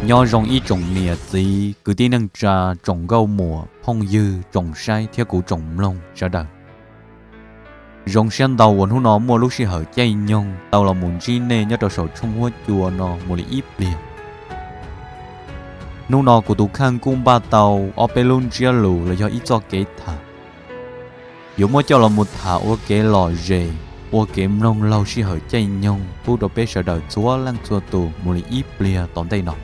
Nyob zoo ib tsoom niam txiv kwv tij neej tsa, tsoom nkauj muam phooj ywg, tsoom saib thiab kuv tsoom mloog sawv daws. Zoo siab ntau uas hnub no muaj lub sij hawm caij nyoog tau los mus ntsib nej nyob rau saum tshooj huab cua no mus li ib pliag. Hnub no kuv tus kheej kuj npaj tau ob peb lub ntsiab lus los yog ib txoj kev tham, yuav muab coj los mus tham ua kev lom zem, ua kev mloog laug sij hawm caij nyoog pub rau peb sawv daws txhua leej txhua tus mus li ib pliag tom ntej no.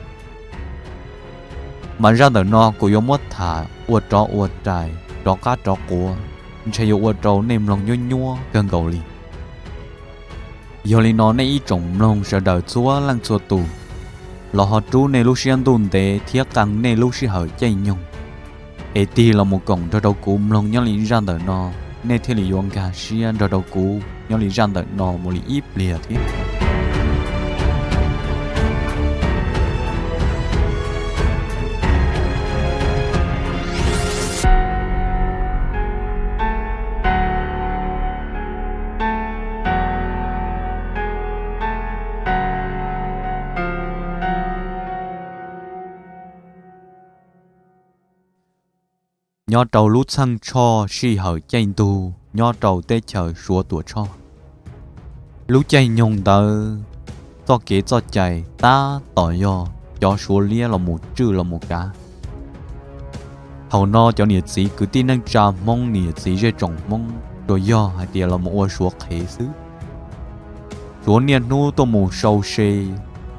Mas zaj ntawm no kuv yuav muab tham ua rov ua rais, rov qab rov quav, ntshe yuav ua rau nej mloog nyuab nyuab kawg nkaus li. Yog li no nej ib tsoom mloog sawv daws txhua leej txhua tus, los ho rub nej lub siab ntuj ntev thiab qee nej lub sij hawm caij nyoog, es tig los mus koom nrog rau kuv mloog nyob li zaj ntawm no, nej thiaj li yuav nkag siab nrog rau kuv nyob li zaj ntawm no mus li ib pliag thiab. Nyob rau lub txheej tshoj sij hawm caij ntug nyob rau teb chaws Suav Tuam Tshoj, lub caij nyoog ntawd txoj kev txoj cai tab tom yog cov Suav liab los mus tswj los mus kav. Thaum no cov niam txiv kwv tij neej tsa Hmoob, niam txiv zej tsoom Hmoob tsuas yog hais tias los mus ua Suav qhev xwb. Suav niaj hnub tuaj mus sau se,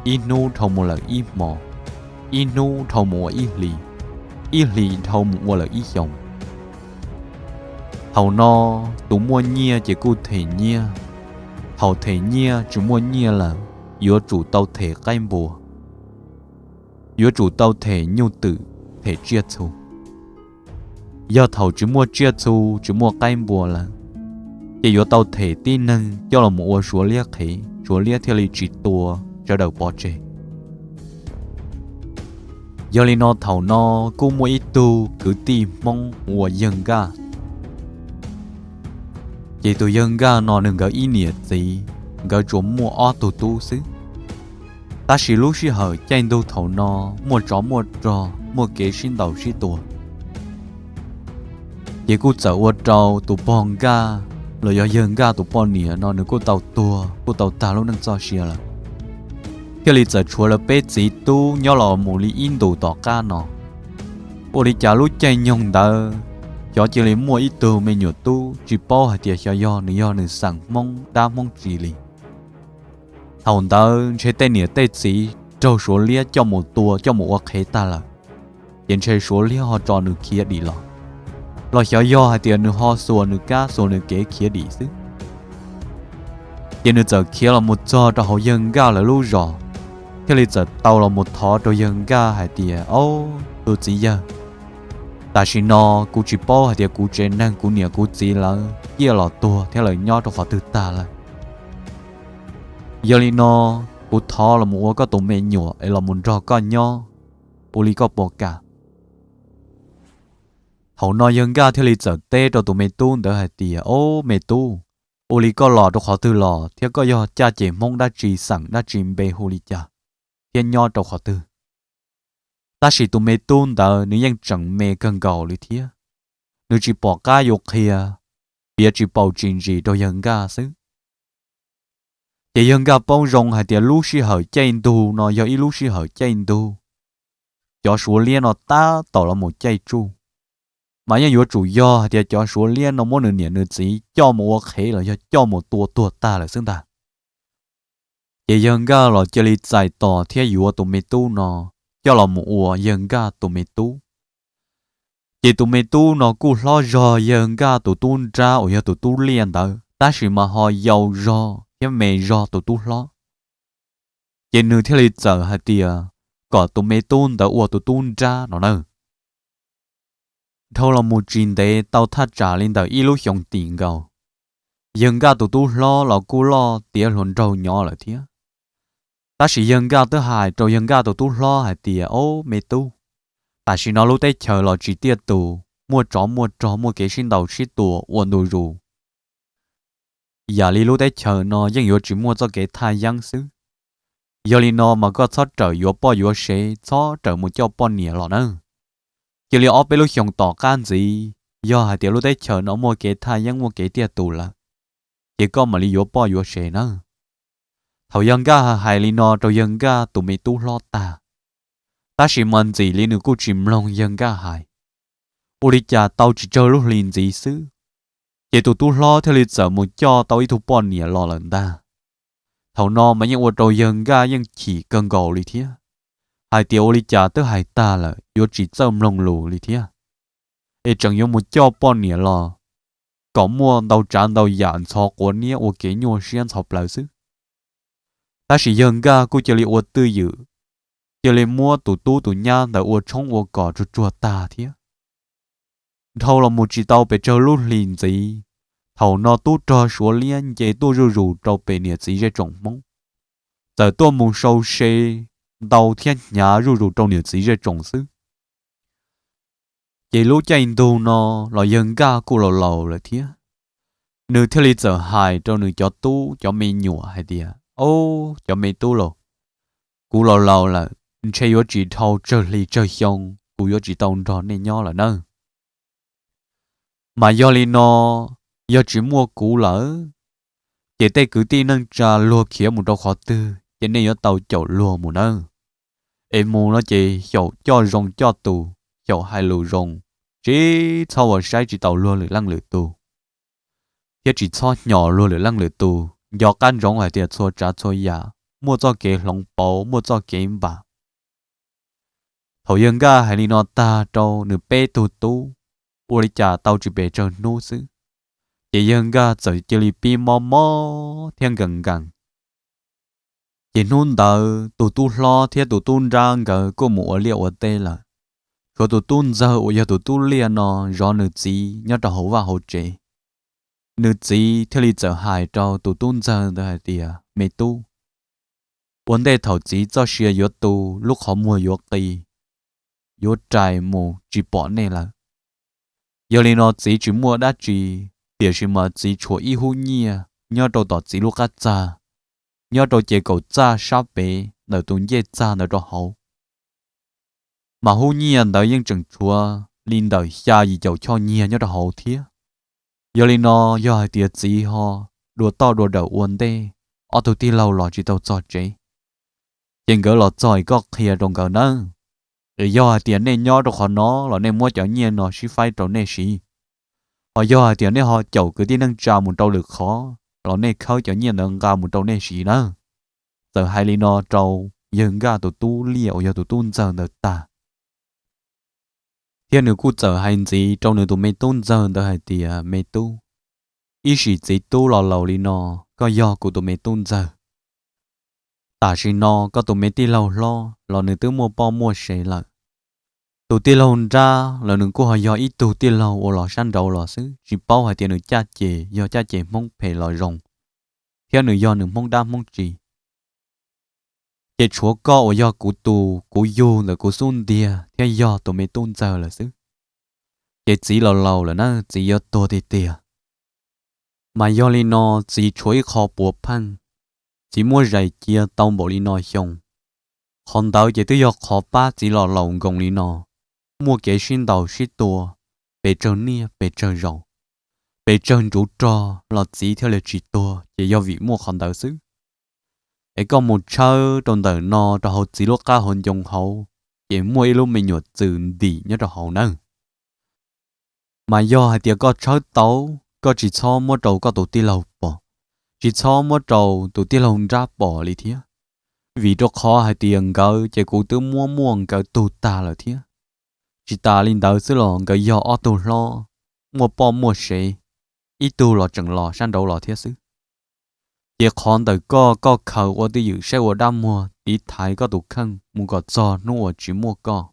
ib hnub dhau mus lawm ib hmos, ib hnub dhau mus ua ib hlis, ib hlis dhau mus ua lawm ib xyoos. Thaum no tus muaj nyiaj ces kuj them nyiaj, thaum them nyiaj tsis muaj nyiaj lawm, yuav tsum tau them qaib npua, yuav tsum tau them nyuj twm, them tsiaj txhu. Yog thaum tsis muaj tsiaj txhu tsis muaj qaib npua lawm, ces yuav tau them tib neeg coj los mus ua Suav liab qhev, Suav liab thiaj li tsis tua sawv daws pov tseg. Yog li no thaum no kuj muaj ib tug kwv tij Hmoob hu ua yawg Nkaj. Ces tus yawg Nkaj no nws nkawd ib niam txiv, nkawd tsuas muaj ob tug tub xwb. Tab sis lub sij hawm caij ntug thaum no muaj tsov muaj rog, muaj kev sib ntaus sib tua, ces kuj txawm ua rau tus pog Nkaj los yog yawg Nkaj tus poj niam no nws kuj tau tuag, kuj tau tag lub neej txoj sia lawm. Thiaj li txawm tshuav lawv peb txiv tub nyob los mus li ib ntus tom qab no. Ua li cas lub caij nyoog ntawd xyov cia li muaj ib tug me nyuam tub, tsis paub hais tias xyov yog nws yog nws xeem Hmoob dab Hmoob tsi li. Thaum ntawd ntshe tej niam tej txiv raug Suav liab coj mus tua coj mus ua qhev tag lawm, ces ntshe Suav liab ho tso nws khiav dim los, los xyov yog hais tias nws ho xuas nws kab xuas nws kev khiav dim xwb. Ces nws txawm khiav los mus txog rau hauv yawg Nkaj lawv lub zos, thiaj li txawm tau los mus thov rau yawg Nkaj hais tias, Au, tus txiv yawg, tam sim no kuv tsis paub hais tias kuv tsev neeg kuv niam kuv txiv lawv ciaj los tuag thiab lawv nyob rau qhov twg tag lawm. Yog li no kuv thov los mus ua koj tus me nyuam es los mus nrog koj nyob, ua li koj puas kam? Thaum no yawg Nkaj thiaj li txawm teb rau tus me tub ntawd hais tias, Au me tub, ua li koj los rau qhov twg los thiab koj yog caj ces Hmoob dab tsi, xeem dab tsi, npe hu li cas, thiab nyob rau qhov twg? Tab sis tus me tub ntawd nws yeej tseem me kawg nkaus li thiab, nws tsis pom qab yuav qhia, piav tsis paus tsis ntsis rau yawg Nkaj xwb. Ces yawg Nkaj paub zoo hais tias lub sij hawm caij ntug no yog ib lub sij hawm caij ntug, cov Suav liab no tab tom los mus caij tsuj, mas yeej yuav tsum yog hais tias cov Suav liab no muab nws niam nws txiv coj mus ua qhev los yog coj mus tua tuag tag lawm xwb ntag. Ces yawg Nkaj los cia li txais tos thiab yuav tus me tub no coj los mus ua yawg Nkaj tus me tub. Ces tus me tub no kuj hlob zog yawg Nkaj tus tub nrab uas yog tus tub liaj ntawd, tab sis mas ho yau zog thiab me zog tus tub hlob. Ces nws thiaj li txawm hais tias kom tus me tub ntawd ua tus tub nrab no na. Dhau los mus tsis ntev tau thaj tsam li ntawm ib lub xyoos tim nkaus, yawg Nkaj tus tub hlob los kuj loj tiav hluas nraug nyob lawm thiab. Tab sis yawg Nkaj twb hais rau yawg Nkaj tus tub hlob hais tias, Au me tub, tam sim no lub teb chaws los tsis tiaj tus, muaj tsov muaj rog, muaj kev sib ntaus sib tua ua ntu zus. Yam li lub teb chaws no yeej yuav tsis muaj txoj kev thaj yeeb xwb. Yog li no mas koj txhob rawm yuav poj yuav sev, txhob rawm mus coj poj niam los nawb. Cia li ob peb lub xyoos tom qab ntxiv, yog hais tias lub teb chaws no muaj kev thaj yeeb muaj kev tiaj tus lawm, ces koj mam li yuav poj yuav sev nawb. Thaum yawg Nkaj hais li no rau yawg Nkaj tus me tub hlob tag, tab sis mas ntxim li nws kuj tsis mloog yawg Nkaj hais. Ua li cas tau tsis tsawg lub hlis ntxiv xwb, ces tus tub hlob thiaj li txawm mus coj tau ib tug poj niam los lawm ntag. Thaum no mas yeej ua rau yawg Nkaj yeej chim kawg nkaus li thiab, hais tias ua li cas twb hais tag lawm yuav tsis txawj mloog lus li thiab, es tseem yuav mus coj poj niam los kom muaj ntau tsav ntau yam ntxhov quav niab ua kev nyuaj siab ntxhov plawv xwb. Tab sis yawg Nkaj kuj cia li ua twj ywm, cia li muab tus tub tus nyab ntawd ua tshoob ua kos tsuag tsuag tag thiab. Dhau los mus tsis tau pes tsawg lub hlis ntxiv, thaum no tub rog Suav liab nce tuaj zuj zus rau pem niam txiv zej tsoom Hmoob, txawm tuaj mus sau se ntau thiab hnyav zuj zus rau niam txiv zej tsoom xwb. Ces lub caij ntug no los yawg Nkaj kuj laus laus lawm thiab, nws thiaj li txawm hais rau nws cov tub cov me nyuam hais tias, Au, cov me tub lauj, kuv laus laus lawm, ntshe yuav tsis dhau tsawg hli tsawg xyoo kuv yuav tsis tau nrog nej nyob lawm nawb. Mas yog li no, yog tsis muaj kuv lawm, ces tej kwv tij neej tsa luag khiav mus rau qhov twg ces nej yuav tau caum luag mus nawb. Es mus no ces xyaum coj zoo coj tus, xyaum hais lus zoo, tsis txhob ua saib tsis taus luag lwm leej lwm tus, thiab tsis txhob hnyos luag lwm leej lwm tus. Nco qab ntsoov hais tias txhua tsav txhua yam muaj txoj kev hloov pauv, muaj txoj kev npam. Thaum yawg Nkaj hais li no tag rau nws peb tug tub, ua li cas tau tsis pes tsawg hnub xwb, ces yawg Nkaj txawm cia li pib mob mob thiab nkees nkees. Ces hnub ntawd tus tub hlob thiab tus tub nrab nkawd kuj mus ua liaj ua teb lawm, tshuav tus tub ntxawg uas yog tus tub liaj no zov nws txiv nyob rau hauv vaj hauv tsev. Nws txiv thiaj li txawm hais rau tus tub ntxawg ntawd hais tias, Me tub, ua ntej thaum txiv txoj sia yuav tu, lub qhov muag yuav qi, yuav rais mus tsis pom nej lawm. Yog li no txiv tsis muaj dab tsi, tiam sis mas txiv tshuav ib hub nyiaj nyob rau tom txiv lub qab txag, nyob rau ces kaum txaj sab pem ntawm tus ncej txag ntawd rau hauv. Mas hub nyiaj ntawd yeej tseem tshuav li ntawm xya yim caum choj nyiaj nyob rau hauv thiab. Yog li no, yog hais tias txiv ho dua toj dua dawm ua ntej, ob tug tij laug los tsis tau txog tsev, ces nkawd los txog es koj qhia rau nkawd nawb. Es yog hais tias nej nyob rau qhov no los nej muab cov nyiaj no sib faib rau nej siv, ho yog hais tias nej ho caum kwv tij neej tsa mus rau lwm qhov los nej khawb cov nyiaj ntawd nqa mus rau nej siv nawb. Txawm hais li no rau yawg Nkaj tus tub liaj uas yog tus tub ntxawg ntawd tag, thiab nws kuj txawm hais ntxiv rau nws tus me tub ntxawg ntawd hais tias, Me tub, ib sim txiv tub los laus li no, koj yog kuv tus me tub ntxawg. Tam sim no koj tus me tij laug hlob los nws twb muaj poj muaj sev lawm. Tus tij laug nrab los nws kuj ho yog ib tug tij laug uas los sab nraud los xwb, tsis paub hais tias nws caj ces yog caj ces Hmoob phem los zoo, thiab nws yog nws Hmoob dab Hmoob tsi. Ces tshuav koj uas yog kuv tus kuv yug ntawm kuv xub ntiag thiab yog tus me tub ntxawg lawm xwb. Ces txiv los laus lawm na, txiv yuav tuag tiag tiag. Mas yog li no txiv tshuav ib qho puav pheej, txiv muab zais cia tau npaum li no xyoo. Qhov ntawd ces twb yog qhov pab txiv los laus nkoos li no, muaj kev sib ntaus sib tua, pes tsawg niaj pes tsawg zaus, pes tsawg ntsuv rog los txiv thiaj li tsis tuag ces yog vim muaj qhov ntawd xwb. Es koj mus tshawb rau ntawm no rau hauv txiv lub qab hauv ncoo hauv, ces muaj ib lub me nyuam txwm ntim nyob rau hauv nawb. Mas yog hais tias koj tshawb tau, koj tsis txhob muab rau koj tus tij laug pom, tsis txhob muab rau tus tij laug nrab pom li thiab, vim rau qhov hais tias nkawd ces kuv twb muab muaj nkawd tug tag lawm thiab. Tsis tas li ntawd xwb los nkawd yog ob tug hlob, muaj poj muaj sev, ib tug los tseem los sab nraud los thiab xwb. Ces qhov ntawm koj, koj khaws ua twj ywm saib ua dab muag tiv thaiv koj tus kheej mus kom txog hnub uas tsis muaj koj.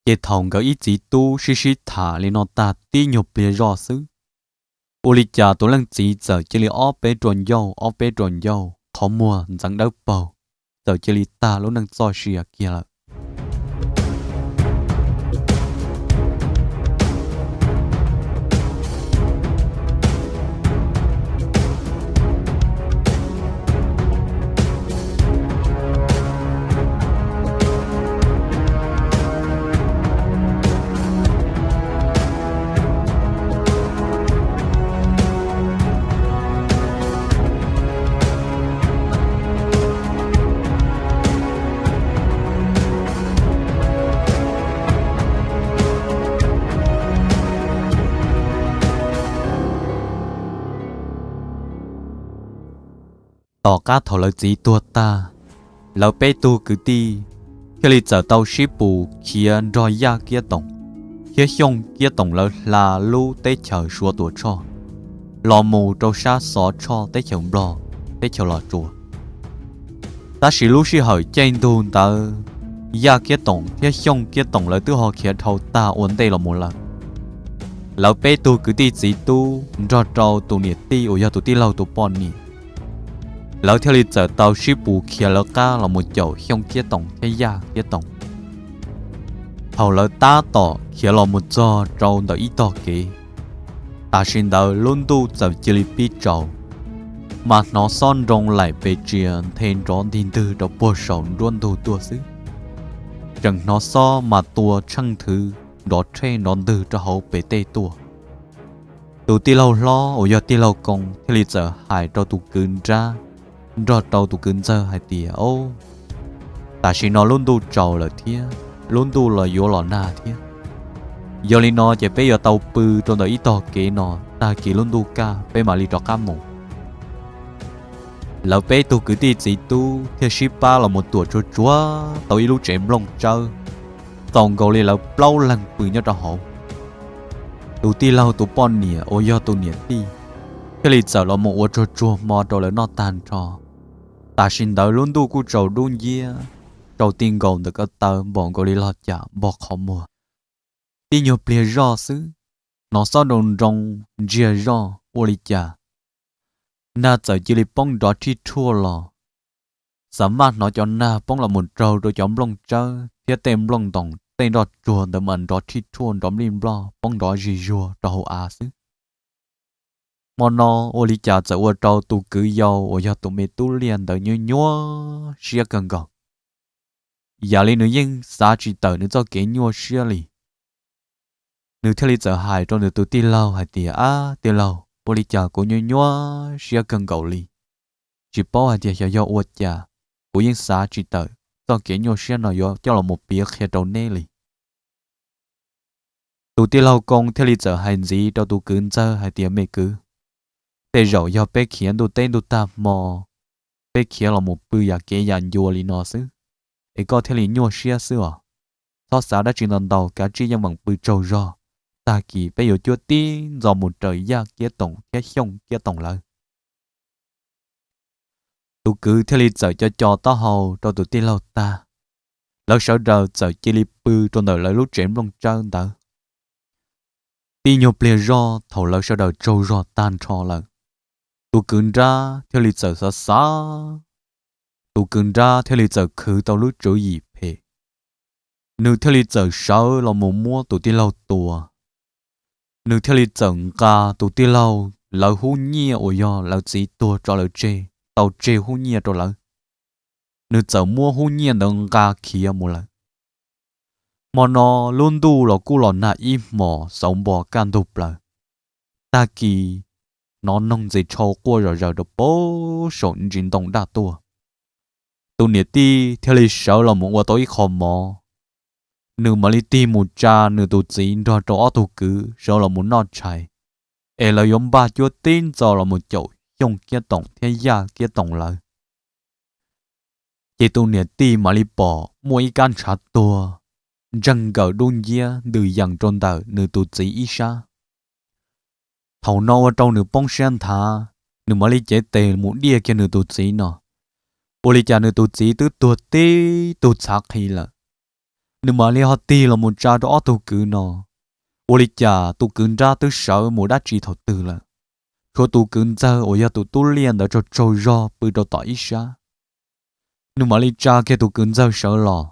Ces thaum nkawd ib txiv tub sib sib tham li no tag tib nyuag pliag zoj xwb, ua li cas tus leej txiv txawm cia li ob peb rua ncauj ob peb rua ncauj, qhov muag ntxeev dawb paug, txawm cia li tag lub neej txoj sia kiag lawm. Tom qab thaum lawv txiv tuag tag, lawv peb tug kwv tij thiaj li txawm tau sib pus khiav nrog Yaj Kiab Toom thiab Xyooj Kiab Toom lawv hla lub teb chaws Suav Tuam Tshoj los mus rau sab Xov Tshoj teb chaws Nplog, teb chaws Los Tsuas. Tab sis lub sij hawm caij ntuj ntawd, Yaj Kiab Toom thiab Xyooj Kiab Toom lawv twb ho khiav dhau tag ua ntej los mus lawm. Lawv peb tug kwv tij txiv tub nrog rau tus niam tij uas yog tus tij laug tus poj niam, lawv thiaj li txawm tau sib pus khiav lawv qab los mus caum Xyooj Kiab Toom thiab Yaj Kiab Toom. Thaum lawv tab tom khiav los mus txog rau ntawm ib tog kev, tam sim ntawd lub ntuj txawm cia li pib tsaus, mas hnov xob nroo laim pes tsia nthe nrov ntig ntwg rau puag saum nruab ntug tuaj xwb. Tseem hnov xob mas tua tsheej nthwv nrov rhej nrov ntwg rau hauv pes tej tuaj. Tus tij laug hlob uas yog tij laug Koo thiaj li txawm hais rau tus kwv nrab nrog rau tus kwv ntxawg hais tias, Au, tam sim no lub ntuj tsaus lawm thiab lub ntuj los yuav los nag thiab. Yog li no ces peb yuav tau pw rau ntawm ib tog kev no, tag kis lub ntuj kaj peb mam li rov qab mus. Lawv peb tug kwv tij txiv tub thiaj sib pab los mus tuam tsuag tsuag tau ib lub tsev nplooj tsawb, txaus nkaus li lawv plaub leeg pw nyob rau hauv. Tus tij laug tus poj niam uas yog tus niam tij thiaj li txawm los mus ua tsuag tsuag hmo rau lawv noj tag nrho. Tam sim ntawd lub ntuj kuj tsaus dub nciab, tsaus ti nkaus ntawm ko taw npaum nkaus li log cam npog qhov muag. Tib nyuag pliag zoj xwb, hnov xob nroo nroo ntsiag zoj ua li cas, nag txawm cia li poob nrov rhij rhuaj los. Xav maj hnov cov nag poob los mus raug rau cov nplooj tsawb thiab tej nplooj ntoos tej nroj tsuag ntawd mas nrov rhij rhuaj nrov nplij nploj poob nrov zig zuag rau hauv av xwb. Hmo no ua li cas txawm ua rau tus kwv yau uas yog tus me tub liaj ntawd nyuaj nyuaj siab kawg nkaus, yam li nws yeej xav tsis tawm nws txoj kev nyuaj siab li. Nws thiaj li txawm hais rau nws tus tij laug hais tias, Ab tij laug, ua li cas kuv nyuaj nyuaj siab kawg nkaus li, tsis paub hais tias xyov yog ua cas, kuv yeej xav tsis tawm txoj kev nyuaj siab no yuav coj los mus piav qhia rau neb li. Tus tij laug Koo thiaj li txawm hais ntxiv rau tus kwv ntxawg hais tias, Me kwv, tej zaum yog peb khiav ntuj teb ntuj tag hmo, peb khiav los mus pw yam kev yam ncua li no xwb, es koj thiaj li nyuaj siab xwb os. Txhob xav dab tsi ntau ntau, kav tsij yeej meem pw tsaug zog, tag kis peb yuav cuab tib ntxo mus raws Yaj Kiab Toom thiab Xyooj Kiab Toom lawv. Tus kwv thiaj li txawm co co taub hau rau tus tij laug tag, lawv sawv daws txawm cia li pw rau ntawm lawv lub tsev nplooj tsawb ntawd. Tib nyuag pliag zoj thaum lawv sawv daws tsaug zog tag nrho lawm, tus kwv nrab thiaj li txawm xav xav, tus kwv nrab thiaj li txawm khwv tau lub tswv yim phem, nws thiaj li txawm sawv los mus muab tus tij laug tua. Nws thiaj li txawm nqa tus tij laug lawv hub nyiaj uas yog lawv txiv tuag tso lawv tseg, tau tseg hub nyiaj rau lawv, nws txawm muab hub nyiaj ntawd nqa khiav mus lawm. Hmo no lub ntuj los kuj los nag ib hmos xauv npo kaj ntug plaws, tag kis hnov noog ntxim tshau quaj zom zaws rau pem saum ntsis ntoo daj tuaj. Tus niam tij thiaj li sawv los mus ua tau ib qho mov, nws mam li tig mus tsa nws tus txiv nrog rau ob tug kwv sawv los mus noj tshais, es lawv yuav npaj cuab tib ntxo los mus caum Xyooj Kiab Toom thiab Yaj Kiab Toom lawv. Ces tus niam tij mam li pom muaj ib kab ntshav tuag ntseeg nkaws dub nciab ntws yees rau ntawm nws tus txiv ib sab. Thaum no ua rau nws poob siab nthav, nws mam li cev tes mus diaj kiag nws tus txiv no. Ua li cas nws tus txiv twb tuag tib tug txhav qhi lawm. Nws mam li ho tig los mus tsa rau ob tug kwv no, ua li cas tus kwv nrab twb sawv mus dab tsi thaum twg lawm. Tshuav tus kwv ntxawg uas yog tus tub liaj ntawd tsaug tsaug zog pw rau tom ib sab. Nws mam li tsa kiag tus kwv ntxawg sawv los.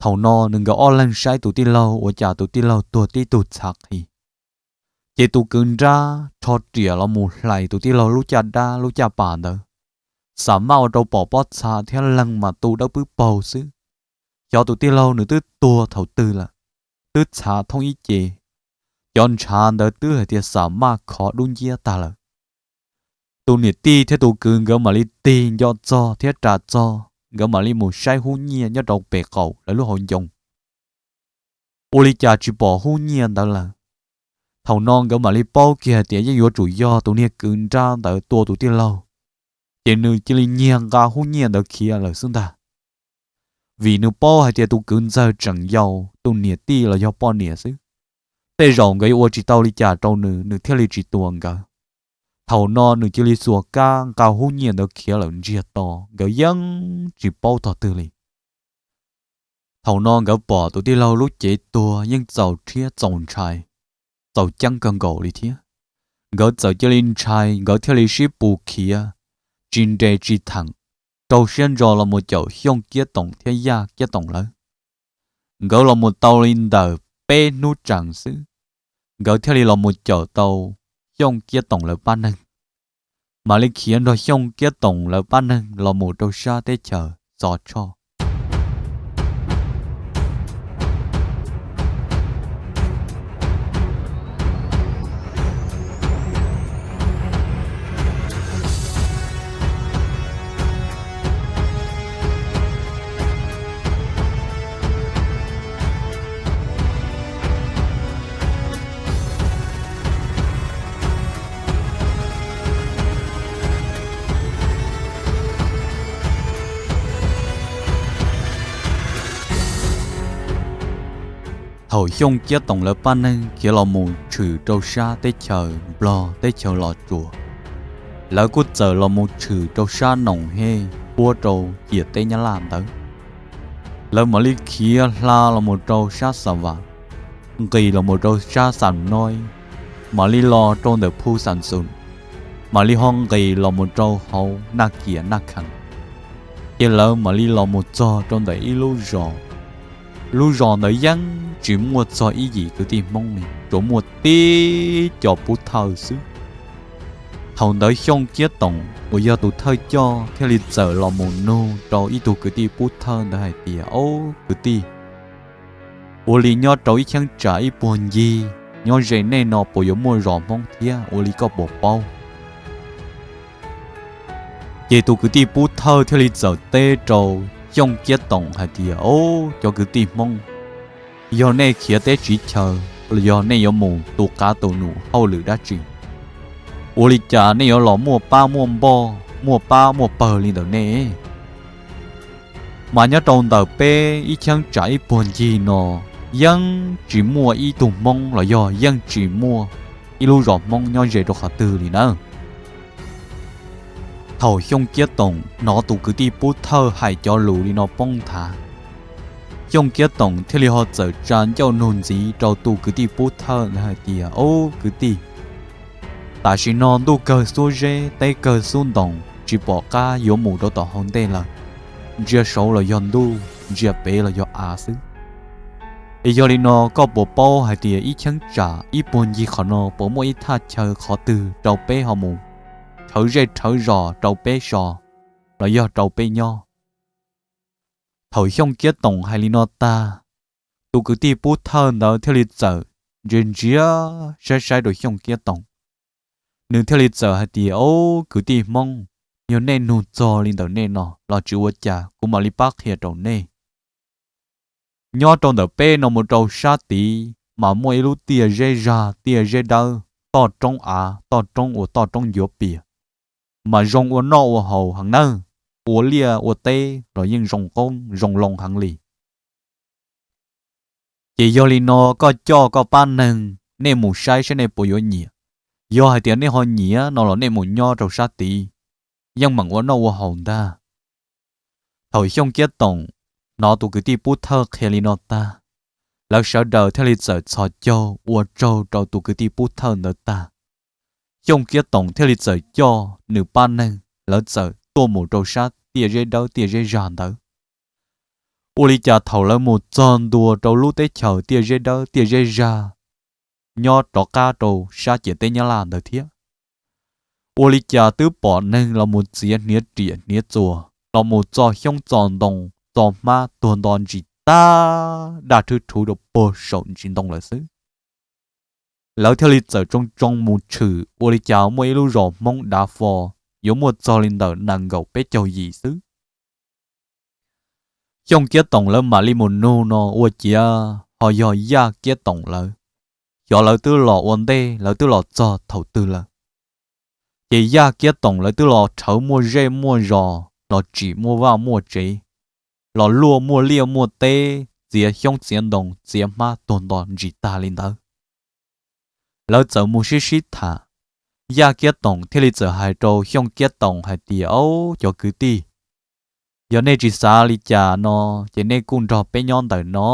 Thaum no nws nkawd ob leeg saib tus tij laug ua cas tus tij laug tuag tib tug txhav qhi. Ces tus kwv nrab rho riam los mus hlais tus tij laug lub caj dab lub caj pas ntawd, xam maj ua rau pom pob txha thiab leeg mas tu dawb pwb paug xwb. Xyov tus tij laug nws twb tuag thaum twg lawm, twb txhav thoob ib ce, cov ntshav ntawd twb hais tias xam maj khov dub nciab tag lawm. Tus niam tij thiab tus kwv nkawd mam li tig nco txog thiab ras txog, nkawd mam li mus saib hub nyiaj nyob rau pem qaum lawv lub hauv ncoo. Ua li cas tsis pom hub nyiaj ntawd lawm. Thaum no nkawd mam li paub kiag hais tias yeej yuav tsum yog tus niag kwv nrab ntawd tua tus tij laug. ces nws cia li nyiag nqa hub nyiaj ntawd khiav lawm xwb ntag. Vim nws paub hais tias tus kwv ntxawg tseem yau, tus niam tij los yog poj niam xwb, tej zaum nkawd yuav ua tsis tau li cas rau nws, nws thiaj li tsis tua nkawd. Thaum no nws cia li xuas kab nqa hub nyiaj ntawd khiav lawm ntsiag to, nkawd yeej tsis paub tog twg li. Thaum no nkawd pom tus tij laug lub cev tuag yeej txaus rhiab txaus ntshai, txaus ceeb kawg nkaus li thiab. Nkawd txawm cia li ntshai, nkawd thiaj li sib pus khiav, tsis nres tsis theem, rau siab ntso los mus caum Xyooj Kiab Toom thiab Yaj Kiab Toom lawv. Nkawd los mus tau li ntawm peb hnub tsees xwb, nkawd thiaj li los mus caum tau Xyooj Kiab Toom lawv pab neeg, mam li khiav nrog Xyooj Kiab Toom lawv pab neeg los mus rau sab teb chaws Xov Tshoj. Thaum Xyooj Kiab Toom lawv pab neeg khiav los mus tshwm rau sab teb chaws Nplog teb chaws Los Tsuas, lawv kuj txawm los mus tshwm rau sab Noom Hej puab rau ciam teb Nyab Laj ntawd. Lawv mam li khiav hla los mus rau sab Xa Vam, nqis los mus rau sab Xam Noib, mam li los rau ntawm Phu Xam Xum, mam li ho nqis los mus rau hauv Naj Kiam Naj Khees. Ces lawv mam li los mus txog rau ntawm ib lub zos. Lub zos ntawd yeej tsis muaj txog ib yim kwv tij Hmoob li, tsuas muaj tib co pub thawj xwb. Thaum ntawd Xyooj Kiab Toom uas yog tus thawj coj thiaj li txawm los mus nug rau ib tug kwv tij pub thawj ntawd hais tias, Ob kwv tij, ua li nyob rau ib cheeb tsam ib puag ncig nyob ze nej no puas yuav muaj zos Hmoob thiab, ua li koj puas paub? Ces tus kwv tij pub thawj thiaj li txawm teb rau Xyooj Kiab Toom hais tias, Ob cov kwv tij Hmoob, yog nej khiav teb tsiv chaw los yog nej yuav mus tu qav tu num hauj lwm dab tsi, ua li cas nej yuav los muaj pab muaj npoj, muaj pab muaj pawg li ntawm nej? Mas nyob rau ntawm peb ib cheeb tsam ib puag ncig no yeej tsis muaj ib tug Hmoob los yog yeej tsis muaj ib lub zos Hmoob nyob ze rau qhov twg li nawb. Thaum Xyooj Kiab Toom hnov tus kwv tij pub thawj hais cov lus li no poob nthav, Xyooj Kiab Toom thiaj li ho txawm tsa ncauj nug ntxiv rau tus kwv tij pub thawj ntawd hais tias, Ob kwv tij, tam sim no ntuj kawg xub zeb teb kawg xub ntoos tsis pom qab yuav mus rau tom hauv ntej lawm, ntsia saud los yog ntuj, ntsia pem los yog av xwb. Es yog li no koj puas paub hais tias ib cheeb tsam ib puag ncig qhov no puas muaj ib thaj chaw qhov twg rau peb ho mus rhawv zej rhawv zos rau peb so los yog rau peb nyob? Thaum Xyooj Kiab Toom hais li no tag, tus kwv tij pub thawj ntawd thiaj li txawm ntsia ntsia saib saib rau Xyooj Kiab Toom. Nws thiaj li txawm hais tias, Ob kwv tij Hmoob, yog nej nug txog li ntawm nej no los tsis ua cas, kuv mam li pab qhia rau nej. Nyob rau ntawm peb no mus rau sab tid mas muaj ib lub tiaj zeb zag tiaj zeb dawb, toj roob av toj roob uas toj roob ncuav pias, mas zoo ua noj ua haus heev nawb, ua liaj ua teb los yeej zoo qoob zoo loo heev li. Ces yog li no koj coj koj pab neeg nej mus saib saib nej puas yuav nyiam. Yog hais tias nej ho nyiam no los nej mus nyob rau sab tid, yeej meem ua noj ua haus ntag. Thaum Xyooj Kiab Toom hnov tus kwv tij pub thawj qhia li no tag, lawv sawv daws thiaj li txawm txhos caug ua tsaug rau tus kwv tij pub thawj ntawd tag. Xyooj Kiab Toom thiaj li txawm coj nws pab neeg lawv txawm tuaj mus rau sab tiaj zeb dawb tiaj zeb zag ntawd. Ua li cas thaum lawv mus txog ntua rau lub teb chaws tiaj zeb dawb tiaj zeb zag nyob rov qab rau sab ciam teb Nyab Laj ntawd thiab, ua li cas twb pom neeg los mus txiav hniav riam hniav txuas los mus txo xyoob txo ntoo, txo hmab tuag nto ntsis tag daj rhwb rhuv rau puag saum ntsis ntoo lawm xwb. Lawv thiaj li txawm tsoo tsoo mus tshwm ua li cas muaj ib lub zos Hmoob dav fo, yuav muaj txog li ntawm nees nkaum peb caug yim xwb. Xyooj Kiab Toom lawv mam li mus nug no ua ciav ho yog Yaj Kiab Toom lawv, xyov lawv twb los ua ntej, lawv twb los txog thaum twg lawm. Ces Yaj Kiab Toom lawv twb los rhawv muaj zej muaj zos, los tsim muaj vaj muaj tsev, los luaj muaj liaj muaj teb, txiav xyoob txiav ntoo, txiav hmab tuag nto ntsis tag li ntawd. Lawv txawm mus sib sib tham, Yaj Kiab Toom thiaj li txawm hais rau Xyooj Kiab Toom hais tias, Au, cov kwv tij, yog nej tsis xav li cas no, ces nej kuj nrog peb nyob ntawm no.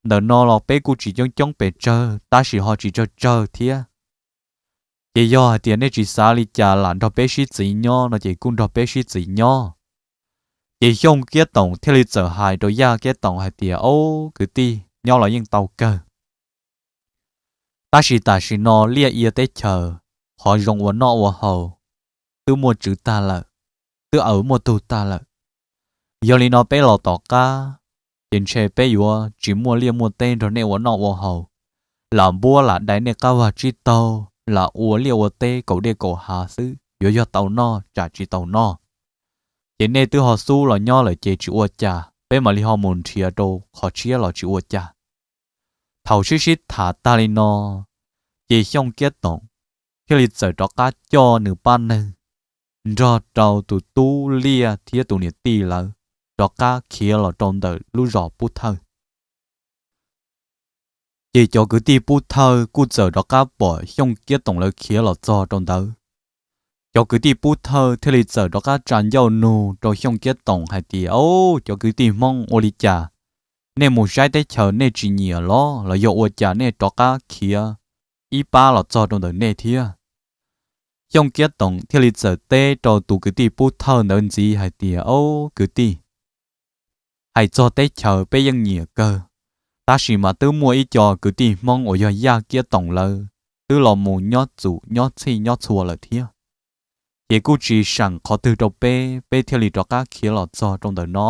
Ntawm no los peb kuj tsis coob coob pes tsawg, tab sis ho tsis tsawg tsawg thiab. Ces yog hais tias nej tsis xav li cas lam nrog peb sib txiv nyob no ces kuj nrog peb sib txiv nyob. Ces Xyooj Kiab Toom thiaj li txawm hais rau Yaj Kiab Toom hais tias, Au, kwv tij, nyob los yeej tau kawg. Tab sis tam sim no liaj ia teb chaws, qhov zoo ua noj ua haus twb muaj tswv tag lawm, twb aws muaj tug tag lawm. Yog li no peb los tom qab, ces ntshe peb yuav tsis muaj liaj muaj teb nrog nej ua noj ua haus, lam npuab lam dai nej qab vag tsib taug, lam ua liaj ua teb kaum dej kaum hav xwb, yuav yog tau noj tsam tsis tau noj. Ces nej twb ho xub los nyob lawm ces tsis ua cas, peb mam li ho mus nrhiav rau qhov tshiab los tsis ua cas. Thaum sib sib tham tag li no, ces Xyooj Kiab Toom thiaj li txawm rov qab coj nws pab neeg nrog rau tus tub liaj thiab tus niam tij lawv rov qab khiav los rau ntawm lub zos Pub Thawj. Ces cov kwv tij Pub Thawj kuj txawm rov qab pom Xyooj Kiab Toom lawv khiav los txog rau ntawd. Cov kwv tij Pub Thawj thiaj li txawm rov qab tsa ncauj nug rau Xyooj Kiab Toom hais tias, Au, cov kwv tij Hmoob, ua li cas nej mus saib teb chaws nej tsis nyiam los, los yog ua cas nej rov qab khiav ib pab los txog rau ntawm nej thiab? Xyooj Kiab Toom thiaj li txawm teb rau tus kwv tij Pub Thawj ntawd ntxiv hais tias, Au, kwv tij, hais txog teb chaws peb yeej nyiam kawg, tab sis mas twb muaj ib co kwv tij Hmoob uas yog Yaj Kiab Toom lawv twb los mus nyob txum nyob txhij nyob txhua lawm thiab. Ces kuj tsis seem qhov twg rau peb, peb thiaj li rov qab khiav los txog rau ntawm no.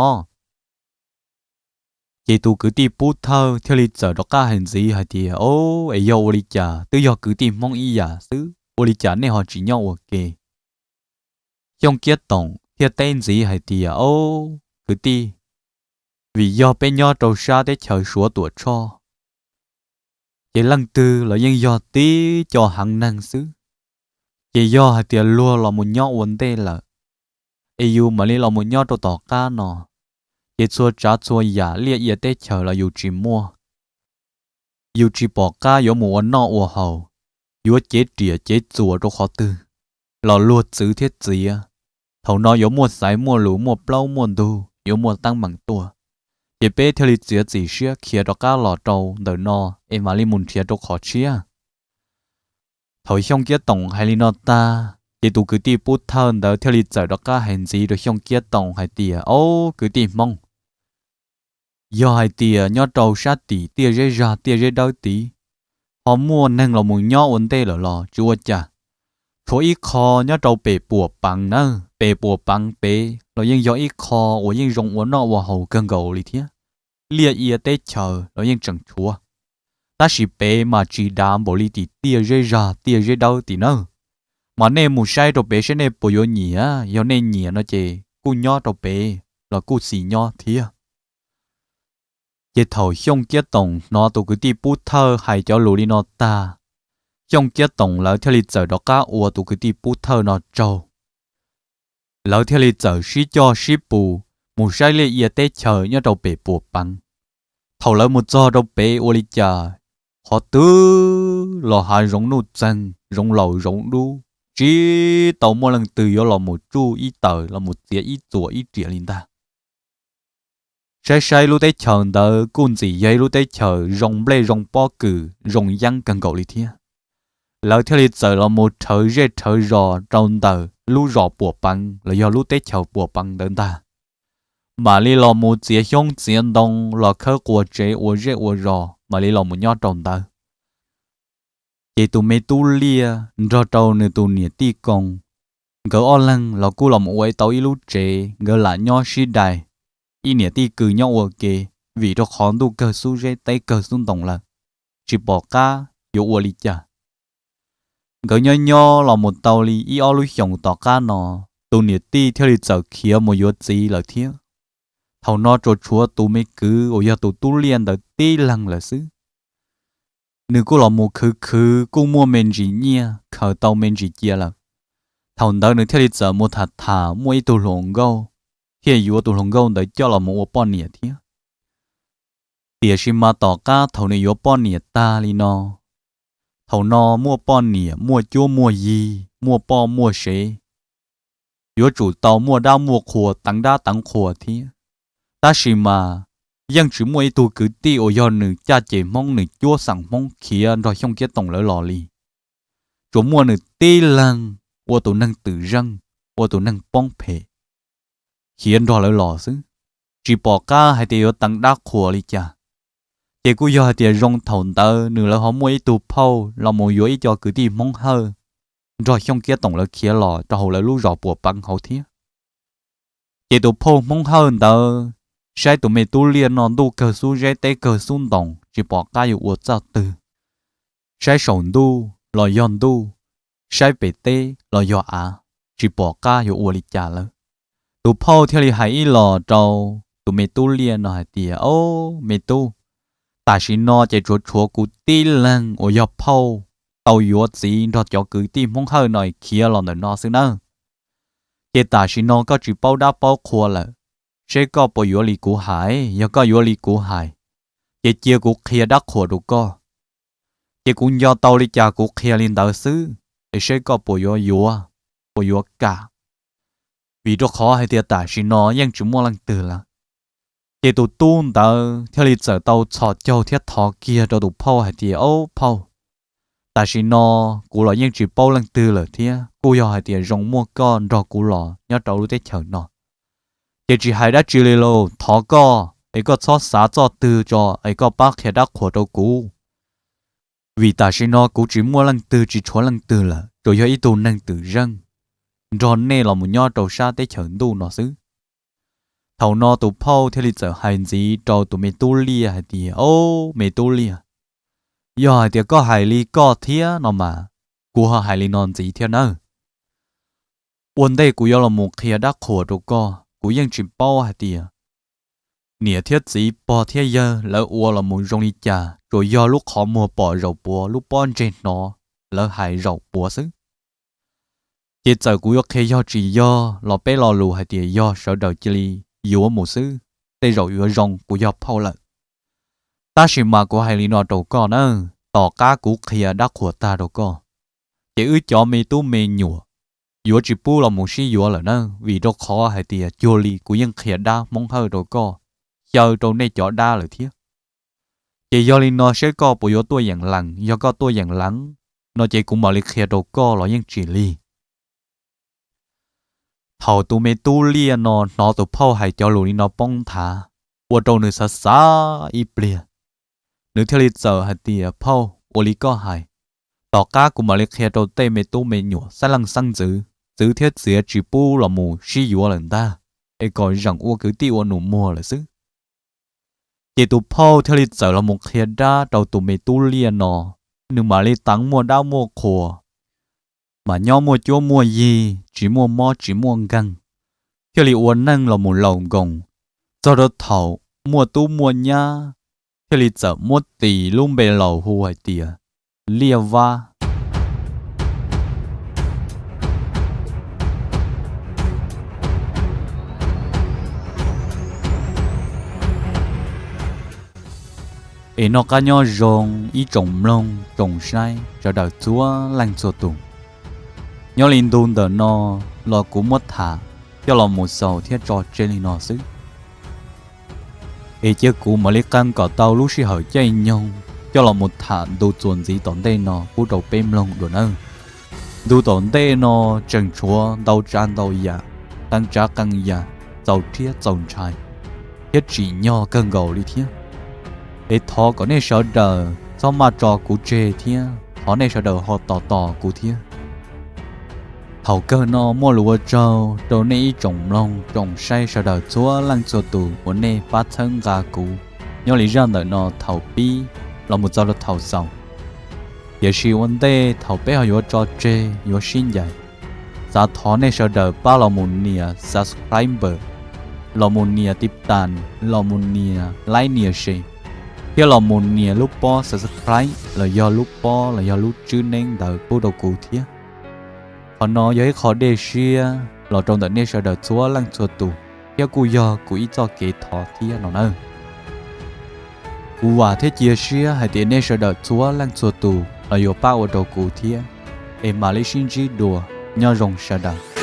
Ces tus kwv tij Pub Thawj thiaj li txawm rov qab hais ntxiv hais tias, Au, es yog ua li cas twb yog kwv tij Hmoob ib yam xwb, ua li cas nej ho tsis nyob ua ke? Xyooj Kiab Toom thiaj teb ntxiv hais tias, Au, kwv tij, vim yog peb nyob rau sab teb chaws Suav Tuam Tshoj, ces leej twg los yeej yog tib co heev neeg xwb. Ces yog hais tias luag los mus nyob ua ntej lawm, es yus mam li los mus nyob rau tom qab no, ces txhua tsav txhua yam liaj ia teb chaws los yus tsis muaj. Yus tsis pom qab yuav mus ua noj ua haus, yuav cev riam cev txuas rau qhov twg los luag txwv thiab txiav. Thaum no yuav muaj xaiv muaj lus, muaj plaub muaj ntug, yuav muaj teeb meem tuaj. Ces peb thiaj li txiav txim siab khiav rov qab los rau ntawm no, es mam li mus nrhiav rau qhov tshiab. Thaum Xyooj Kiab Toom hais li no tag, ces tus kwv tij Pub Thawj ntawd thiaj li txawm rov qab hais ntxiv rau Xyooj Kiab Toom hais tias, Au, kwv tij Hmoob, yog hais tias nyob rau sab tim tiaj zeb zag tiaj zeb dawb tid, ho muaj neeg los mus nyob ua ntej lawm los tsis ua cas. Tshuav ib qho nyob rau pem Puam Peev na, pem Puam Peev pem los yeej yog ib qho uas yeej zoo ua noj ua haus kawg nkaus li thiab, liaj ia teb chaws los yeej tseem tshuav. Tab sis pem mas tsis dav npaum li tim tiaj zeb zag tiaj zeb dawb tim nawb. Mas nej mus saib rau pem saib nej puas yuav nyiam, yog nej nyiam no ces kuj nyob rau pem los kuj xis nyob thiab. Ces thaum Xyooj Kiab Toom hnov tus kwv tij Pub Thawj hais cov lus li no tag, Xyooj Kiab Toom lawv thiaj li txawm rov qab ua tus kwv tij Pub Thawj no tsaug. Lawv thiaj li txawm sib coj sib pus mus saib liaj ia teb chaws nyob rau pem Puam Peev. Thaum lawv mus txog rau pem ua li cas, qhov twg los hav zoov nuj txeeg, zoov laus zoov dub, tsis tau muaj leej twg yuav los mus tsuj ib tawm los mus txiav ib txuas ib riam li ntag. Saib saib lub teb chaws ntawd kuj ntxim yog ib lub teb chaws zoo nplej zoo pob kws zoo yeeb kawg nkaus li thiab. Lawv thiaj li txawm los mus rhawv zej rhawv zos rau ntawm lub zos Puam Peev los yog lub teb chaws Puam Peev ntawd ntag. Mam li los mus txiav xyoob txiav ntoo los khawb quas tsev ua zej ua zos mam li los mus nyob rau ntawd. Ces tus me tub liaj nrog rau nws tus niam tij koos, nkawd ob leeg los kuj los mus ua tau ib lub tsev, nkawd lam nyob sib dai, ib niam tij kwv nyob ua ke, vim rau qhov ntuj kawg xub zeb teb kawg xub ntoo lawm, tsis pom qab yuav ua li cas. Nkawd nyob nyob los mus tau li ib ob lub xyoos tom qab no, tus niam tij thiaj li txawm khiav mus yuav txiv lawm thiab. Thaum no tsuas tshuav tus me kwv uas yog tus tub liaj ntawd tib leeg lawm xwb. Nws kuj los mus khwv khwv kuj muaj me ntsis nyiaj khaws tau me ntsis cia lawm. Thaum ntawd nws thiaj li txawm mus tham tham muaj ib tug hluas nkauj, thiaj yuav tus hluas nkauj ntawd coj los mus ua poj niam thiab. Tiam sis mas tom qab thaum nws yuav poj niam tag li no, thaum no muaj poj niam muaj cuab muaj yig, muaj poj muaj sev, yuav tsum tau muaj dab muaj qhua, teev dab teev qhua thiab. Tab sis mas yeej tsis muaj ib tug kwv tij uas yog nws caj ces Hmoob, nws cuab xeem Hmoob khiav nrog Xyooj Kiab Toom lawv los li. Tsuas muaj nws tib leeg ua tus neeg twm zeej, ua tus neeg poob phem, khiav nrog lawv los xwb, tsis pom qab hais tias yuav teev dab qhuas li cas. Ces kuj yog hais tias zoo thaum ntawd nws lawv ho muaj ib tug phauj los mus yuav ib co kwv tij Hmoob Hawj nrog Xyooj Kiab Toom lawv khiav los rau hauv lawv lub zos Puas Peev hauv thiab. Ces tus phauj Hmoob Hawj ntawd saib tus me tub liaj no ntuj kawg xub zeb teb kawg xub ntoos tsis pom qab yuav ua txoj twg. Saib saum ntuj los yog ntuj, saib pem teb los yog av, tsis pom qab yuav ua li cas lawm. Tus phauj thiaj li hais ib los rau tus me tub liaj no hais tias, Au, me tub, tam sim no ces tsuas tshuav kuv tib leeg uas yog phauj tau yuav txiv nrog cov kwv tij Hmoob Hawj no khiav los ntawm no xwb nawb. Ces tam sim no koj tsis paub dab paub qhua lawm, seb koj puas yuav li kuv hais. Yog koj yuav li kuv hais, ces cia kuv qhia dab qhuas rau koj. Ces kuv nco tau li cas kuv qhia li ntawd xwb, es seb koj puas yuav yuav, puas yuav kam. Vim rau qhov hais tias tam sim no yeej tsis muaj leej twg lawm. Ces tus tub ntawd thiaj li txawm tau txhos caug thiab thov kiag rau tus phauj hais tias, Au phauj, tam sim no kuv los yeej tsis paub leej twg lawm thiab kuj yog hais tias zoo muaj koj nrog kuv los nyob rau lub teb chaws no. Ces tsis hais dab tsi li lauj, thov koj es koj txhob xav txoj twg tso es koj pab qhia dab qhuas rau kuv. Vim tam sim no kuv tsis muaj leej twg tsis tshuav leej twg lawm, tsuas yog ib tug neeg twm zeej nrog nej los mus nyob rau sab teb chaws ntuj no xwb. Thaum no tus phauj thiaj li txawm hais ntxiv rau tus me tub liaj hais tias, Au, me tub liaj, yog hais tias koj hais li koj thiab no mas, kuv ho hais li no ntxiv thiab nawb. Ua ntej kuv yuav los mus qhia dab qhuas rau koj, kuv yeej tsis paub hais tias niam thiab txiv pog thiab yawg lawv ua los mus zoo li cas, tsuas yog lub qhov muag pom zaum puav, lub pob ntseg hnov lawv hais zaum puav xwb. Ces txawm kuv yuav qhia yog tsis yog los peb lo lus hais tias yog, sawv daws cia li yuav mus xwb, tej zaum yuav zoo, kuv yog phauj lawm. Tab sis mas kuv hais li no rau koj nawb, tom qab kuv qhia dab qhuas tag rau koj, ces wb cov me tub me nyuam yuav tsis pub los mus sib yuav lawm nawb, vim rau qhov hais tias cuag li kuv yeej qhia dab Hmoob Hawj rau koj, xyaw rau nej cov dab lawm thiab. Ces yog li no seb koj puas yuav tuaj yeem lees, yog koj tuaj yeem lees no ces kuv mam li qhia rau koj los yeej tsis lig. Thaum tus me tub liaj no hnov tus phauj hais cov lus li no poob nthav, ua rau nws xav xav ib pliag, nws thiaj li txawm hais tias, Phauj, ua li koj hais, tom qab kuv mam li qhia rau tej me tub me nyuam, xeeb leej xeeb ntxwv, txwv thiab txiav tsis pub los mus sib yuav lawm ntag, es kom zeem ua kwv tij ua nus muag lawm xwb. Ces tus phauj thiaj li txawm los mus qhia dab rau tus me tub liaj no, nws mam li teev muaj dab muaj qhuas, mas nyob muaj cuab muaj yig, tsis muaj mob tsis muaj nkeeg, thiaj li ua neej los mus laus nkoos, txog rau thaum muaj tub muaj nyab, thiaj li txawm muab tis lub npe laus hu hais tias Liaj Vab. Es noj qab nyob zoo ib tsoom mloog tsoom saib sawv daws txhua leej txhua tus. Nyob li ntu ntawm no los kuv muab tham coj los mus xaus thiab tso tseg li no xwb. Es cia kuv mam li qee kom tau lub sij hawm caij nyoog coj los mus tham ntu txuas ntxiv tom ntej no pub rau peb mloog dua nawb. Ntu tom ntej no tseem tshuav ntau tsav ntau yam, qee tsav qee yam, txaus rhiab txaus ntshai, thiab tsim nyog kawg nkaus li thiab. Es thov kom nej sawv daws txhob maj tso kuv tseg thiab thov nej sawv daws ho tos tos kuv thiab. Thaum kawg no muaj lus ua tsaug rau nej ib tsoom mloog tsoom saib sawv daws txhua leej txhua tus uas nej pab txhawb nqa kuv nyob li zaj ntawm no thaum pib los mus txog rau thaum xaus. Tiam sis ua ntej thaum peb ho yuav tso tseg yuav sib ncaim, xav thov nej sawv daws pab los mus nias subscribe, los mus nias tiv tas, los mus nias like nias share, thiab los mus nias lub pob subscribe los yog lub pob los yog lub tswb neeb ntawd pub rau kuv thiab. Qhov no yog ib qho dej siab los rau ntawm nej sawv daws txhua leej txhua tus, thiab kuj yog kuv ib txoj kev thov thiab no nawb. Kuv vam thiab cia siab hais tias nej sawv daws txhua leej txhua tus los yuav pab ua rau kuv thiab, es mam li sib ntsib dua. Nyob zoo sawv daws.